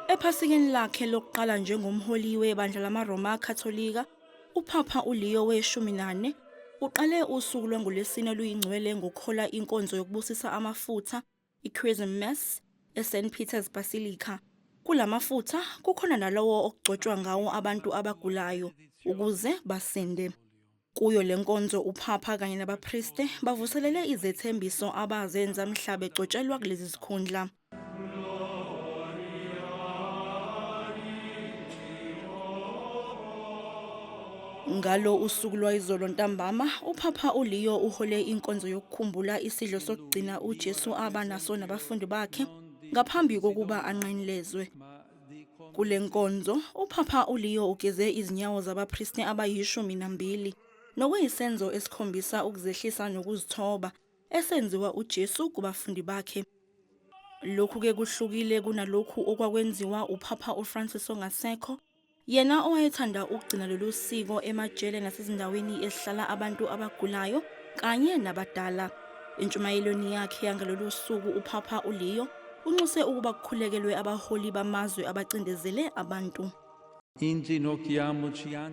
Ephasikeni lakhe lokuqala njengomholi webandla lamaRoma Katolika, uPhapha uLeo we-14 uqale usuku lwangoLwesine oluyingcwele ngokuhola inkonzo yokubusisa amafutha, i-Chrism Mass, eSt Peter's Basilica. Kula mafutha kukhona nalowo okugcotshwa ngawo abantu abagulayo ukuze basinde. Kuyo le nkonzo uPhapha kanye nabapriste bavuselele izethembiso abazenza mhla begcotshelwa kulezi zikhundla. Ngalo usuku lwayizolo ntambama, uPhapha uLeo uhole inkonzo yokukhumbula isidlo sokugcina uJesu aba naso nabafundi bakhe ngaphambi kokuba anqenilezwe. Kule nkonzo, uPhapha uLeo ugeze izinyawo zabapriste abayishumi nambili, nokuyisenzo esikhombisa ukuzehlisa nokuzithoba esenziwa uJesu kubafundi bakhe. Lokhu-ke kuhlukile kunalokhu okwakwenziwa uPhapha uFrancis ongasekho, yena owayethanda ukugcina lolu siko emajele nasezindaweni ezihlala abantu abagulayo kanye nabadala. Entshumayelweni yakhe yangalolu suku uPhapha uLeo unxuse ukuba kukhulekelwe abaholi bamazwe abacindezele abantu.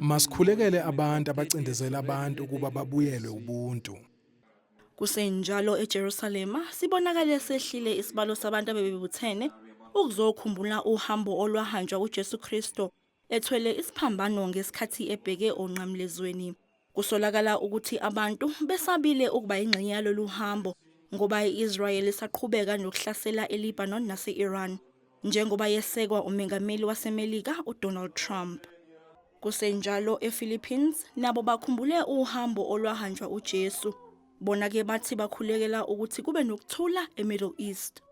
Masikhulekele abantu abacindezela abantu ukuba babuyelwe ubuntu. Kusenjalo eJerusalema sibonakale sehlile isibalo sabantu abebebuthene ukuzokhumbula uhambo olwahanjwa uJesu Kristo ethwele isiphambano ngesikhathi ebheke onqamlezweni. Kusolakala ukuthi abantu besabile ukuba ingxenye yalolu hambo ngoba i-Israel isaqhubeka nokuhlasela eLebanon nase-Iran njengoba yesekwa umengameli waseMelika uDonald Trump. Kusenjalo ePhilippines nabo bakhumbule uhambo olwahanjwa uJesu. Bona ke bathi bakhulekela ukuthi kube nokuthula eMiddle East.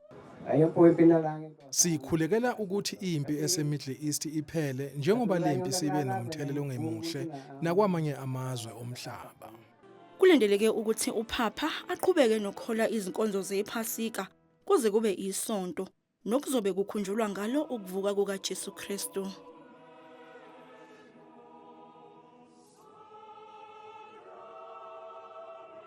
Ayun po yung pinalangin ko. Sikhulekela ukuthi impi eseMiddle East iphele njengoba lempi sibe nomthelela ongemuhle nakwamanye amazwe omhlaba. Kulindeleke ukuthi uPhapha aqhubeke nokuhola izinkonzo zePhasika kuze kube isonto nokuzobe kukhunjulwa ngalo ukuvuka kukaJesu Kristu.